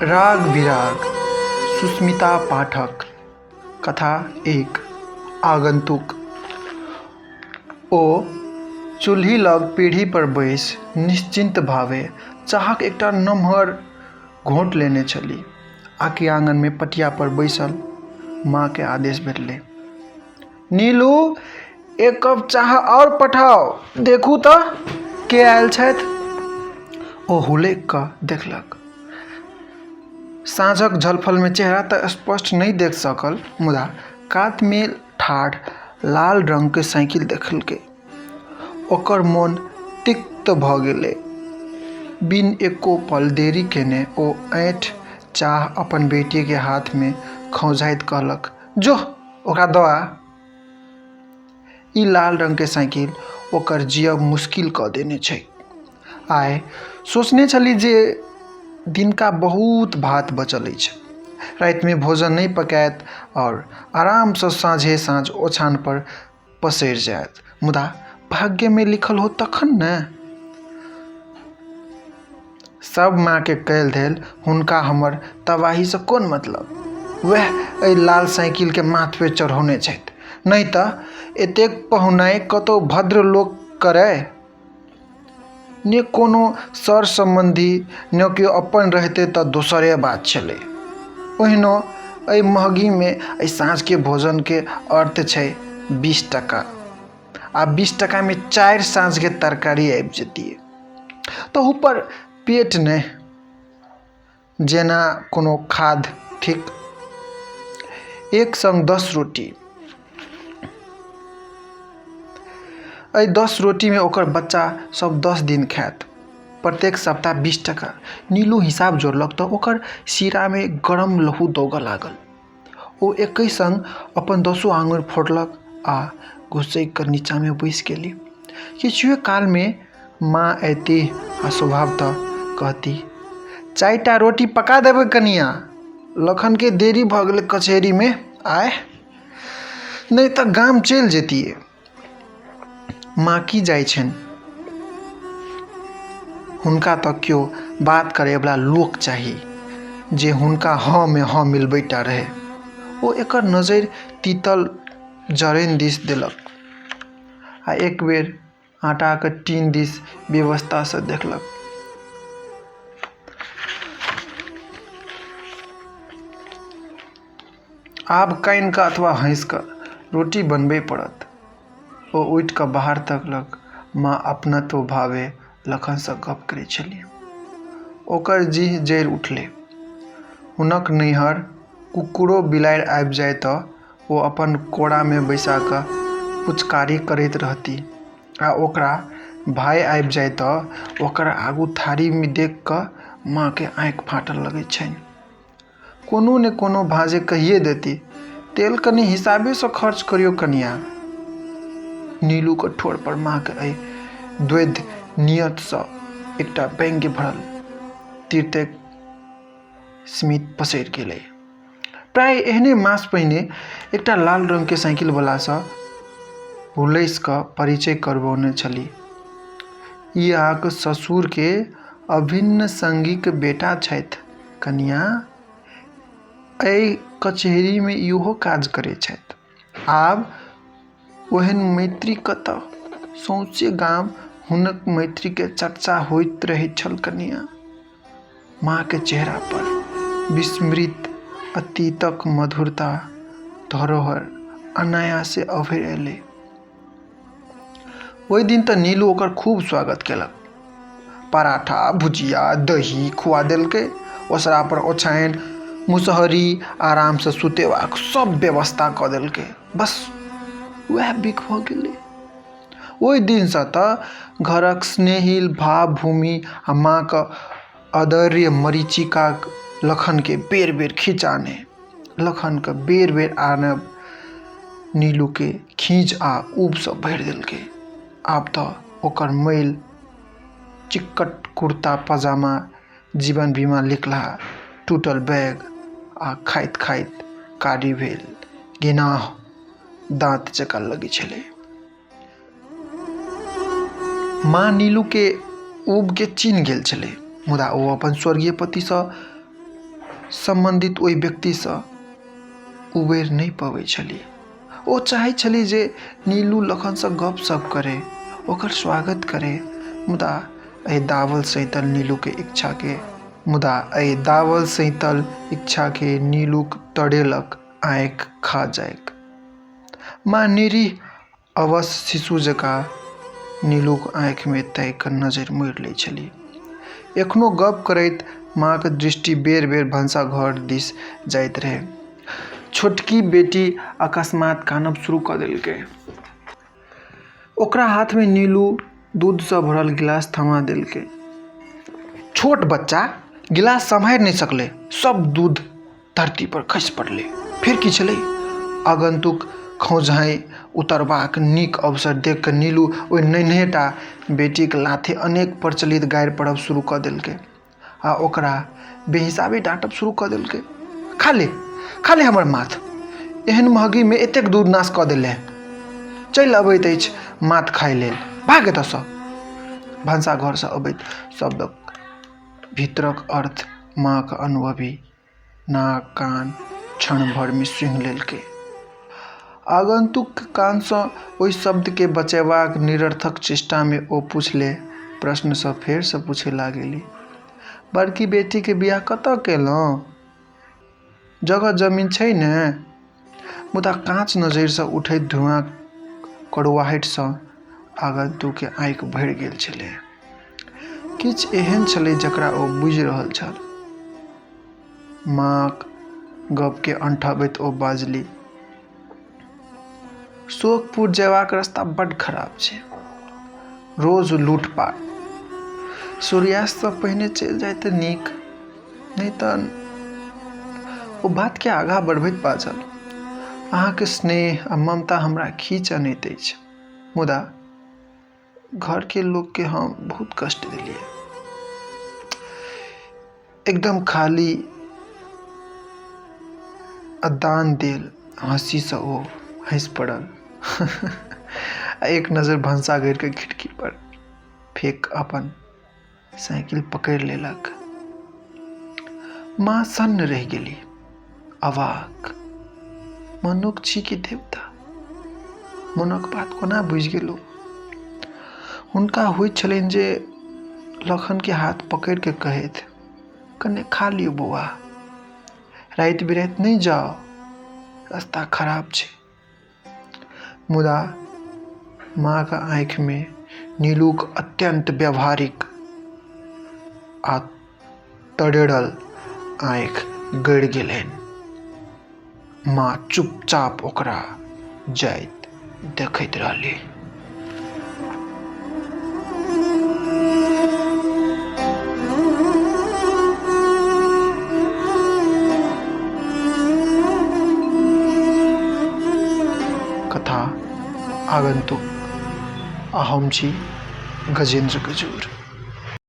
राग विराग सुस्मिता पाठक कथा एक आगन्तुक ओ चूल्हि लग पीढ़ी पर बैसि निश्चिन्त भावे चाहक एकटा नमहर घोंट लेने छली आकि आङ्गनमे पटिया पर बैसल माँके आदेश भेटलै, नीलू एक कप चाह आओर पठाउ, देखू तऽ के आयल छथि। ओ हुलकि कऽ देखलक। साँझक झलफलमे चेहरा तऽ स्पष्ट नहि देखि सकल मुदा कातमे ठाढ़ लाल रङ्गके साइकिल देखलकै। ओकर मोन तिक्त भऽ गेलै। बिन एको पल देरी केने ओ ऐँठ चाह अपन बेटीके हाथमे खौंझाइत कहलक, जो ओकरा दऽ आ। ई लाल रङ्गके साइकिल ओकर जियब मुश्किल कऽ देने छै। आइ सोचने छली जे दिनका बहुत भात बचल अछि, रातिमे भोजन नहि पकायत आओर आरामसँ साँझे साँझ ओछानपर पसरि जायत, मुदा भाग्यमे लिखल हो तखन ने। सभ माँके कयल धयल हुनका हमर तबाहीसँ कोन मतलब। वएह एहि लाल साइकिलके माथपर चढ़ौने छथि, नहि तऽ एतेक पहुनाइ कतहु भद्र लोक करय? ने कोनो सर सम्बन्धी ने केओ अपन रहितै तऽ दोसरे बात छलै। ओहिनो एहि महगीमे एहि साँझके भोजनके अर्थ छै 20 टाका आ 20 टाकामे 4 साँझके तरकारी आबि जैतियै। तहूपर पेट नहि, जेना कोनो खाद थिक। एक सङ्ग 10 रोटी। एहि 10 रोटीमे ओकर बच्चा सभ 10 दिन खायत। प्रत्येक सप्ताह 20 टाका। नीलू हिसाब जोड़लक तऽ ओकर सिरामे गरम लहू दौगऽ लागल। ओ एकहि सङ्ग अपन दसो आङुर फोड़लक आ घुसकि कऽ नीचाँमे बैसि गेलि। किछुए कालमे माँ अयतीह आ स्वभावतः कहतीह, 4टा रोटी पका देबै कनियाँ। लखनके देरी भऽ गेलै कचहरीमे आइ, नहि तऽ गाम चलि जैतियै। माँ की जाइ छनि, हुनका तऽ केओ बात करैवला लोक चाही जे हुनका हँमे हँ मिलबैटा रहै। ओ एकर नजरि तीतल जरैन दिस देलक आ एक बेर आटाक टीन दिस विवशतासँ देखलक। आब कानि कऽ अथवा हँसि कऽ रोटी बनबै पड़त। ओ उठि कऽ बाहर तकलक। माँ अपनत्व भावे लखनसँ गप्प करैत छलीह। ओकर जीह जरि उठलै। हुनक नैहर कुकुरो बिलाड़ि आबि जाय तऽ ओ अपन कोरामे बैसा कऽ पुचकारी करैत रहतीह आ ओकरा भाय आबि जाय तऽ ओकर आगू थारीमे देखि कऽ माँके आँखि फाटऽ लगैत छनि। कोनो ने कोनो भाँजे कहिए देती, तेल कनी हिसाबेसँ खर्च करियौ कनियाँ। नीलूक ठोर पर माँक एहि द्वैध नियतसँ एकटा व्यंग्य भरल तीर्तक स्मित पसरि गेलै। प्रायः एहने मास पहिने एकटा लाल रङ्गके साइकिलवलासँ हुलसि कऽ परिचय करबौने छलीह। ई अहाँक ससुरके अभिन्न सङ्गीक बेटा छथि कनियाँ। एहि कचहरीमे इहो काज करै छथि। आब ओहन मैत्री कतऽ? सौंसे गाम हुनक मैत्रीके चर्चा होइत रहैत छल कनियाँ। माँके चेहरा पर विस्मृत अतीतक मधुरता धरोहर अनायासे अभरि अयलै। ओहि दिन तऽ नीलू ओकर खूब स्वागत केलक। पराठा, भुजिया, दही खुआ देलकै। ओसरा पर ओछाइन, मुसहरी, आरामसँ सुतेबाक सब व्यवस्था कऽ देलकै। बस वएह बिख भऽ गेलै। ओहि दिनसँ तऽ घरक स्नेहिल भावभूमि आ माँक अदर्य मरीचिकाक लखनके बेर बेर खींच आनै। लखनके बेर बेर आनब नीलूके खींच आ ऊबसँ भरि देलकै। आब तऽ ओकर मैल चिक्कट कुर्ता पजामा, जीवन बीमा लिखलहा टूटल बैग आ खाइत खाइत कारी भेल घिनाह दाँत जकाँ लगै छलै। माँ नीलूके ऊबके चिन्ह गेल छलै, मुदा ओ अपन स्वर्गीय पतिसँ सम्बन्धित ओहि व्यक्तिसँ उबरि नहि पबै छली। ओ चाहै छली जे नीलू लखनसँ गप-सप करै, ओकर स्वागत करै, मुदा एहि दाबल सैंतल नीलूके इच्छाके मुदा एहि दाबल सैंतल इच्छाके नीलूक तड़ेलक आँखि खा जाइक। माँ निरीह अवश शिशु जकाँ नीलूक आँखिमे ताकि कऽ नजरि मोड़ि लै छली। एखनो गप करैत माँक दृष्टि बेर-बेर भनसाघर दिस जाइत रहै। छोटकी बेटी अकस्मात कानब शुरू कऽ देलकै। ओकरा हाथमे नीलू दूधसँ भरल गिलास थमा देलकै। छोट बच्चा गिलास सम्हारि नहि सकलै। सभ दूध धरती पर खसि पड़लै। फेर की छलै? आगन्तुक खौंझाइ उतरबाक नीक अवसर देखि कऽ नीलू ओहि नन्हेटा बेटीक लाथे अनेक प्रचलित गारि पढ़ब शुरू कऽ देलकै आ ओकरा बेहिसाबे डाँटब शुरू कऽ देलकै। खा ले, खा ले हमर माथ। एहन महगीमे एतेक दूध नाश कऽ देलेँ। चलि अबैत अछि माथ खाइ लेल। भाग एतऽसँ। भनसाघरसँ अबैत शब्दक भीतरक अर्थ माँक अनुभवी नाक कान क्षण भरिमे सूँघि लेलकै। आगन्तुकके कानसँ ओहि शब्दकेँ बचेबाक निरर्थक चेष्टामे ओ पुछले प्रश्नसँ फेरसँ पूछै लागलि, बड़की बेटीके बिआह कतऽ केलहुँ? जगह जमीन छै ने? मुदा काँच नजरिसँ उठैत धुआँक कड़ुआहटिसँ आगन्तुकके आँखि भरि गेल छलै। किछु एहन छलै जकरा ओ बुझि रहल छल। माँक गपकेँ अनठबैत ओ बाजलि, शोकपुर जयबाक रस्ता बड्ड खराब छै। रोज लूटपाट। सूर्यास्तसँ पहिने चलि जाइ तऽ नीक, नहि तऽ। ओ बातकेँ आगाँ बढ़बैत बाजल, अहाँक स्नेह आ ममता हमरा खींचि अनैत अछि, मुदा घरके लोकके हम बहुत कष्ट देलियै। एकदम खाली आ दान देल हँसीसँ ओ हँसि पड़ल आ एक नजर भनसाघरके खिड़कीपर फेक अपन साइकिल पकड़ि लेलक। माँ सन्न रहि गेली, अवाक। मनुख छी कि देवता? मोनक बात कोना बुझि गेल ओ? हुनका होइत छलनि जे लखनके हाथ पकड़ि कऽ कहैत, कने खा लियौ बौआ। राति बिराति नहि जाउ, रस्ता खराब छै। मुदा माँक आँखिमे नीलूक अत्यन्त व्यावहारिक आ तड़ेरल आँखि गड़ि गेलनि। माँ चुपचाप ओकरा जाइत देखैत रहली। कथा आगन्तुक आ हम छी गजेन्द्र गजूर।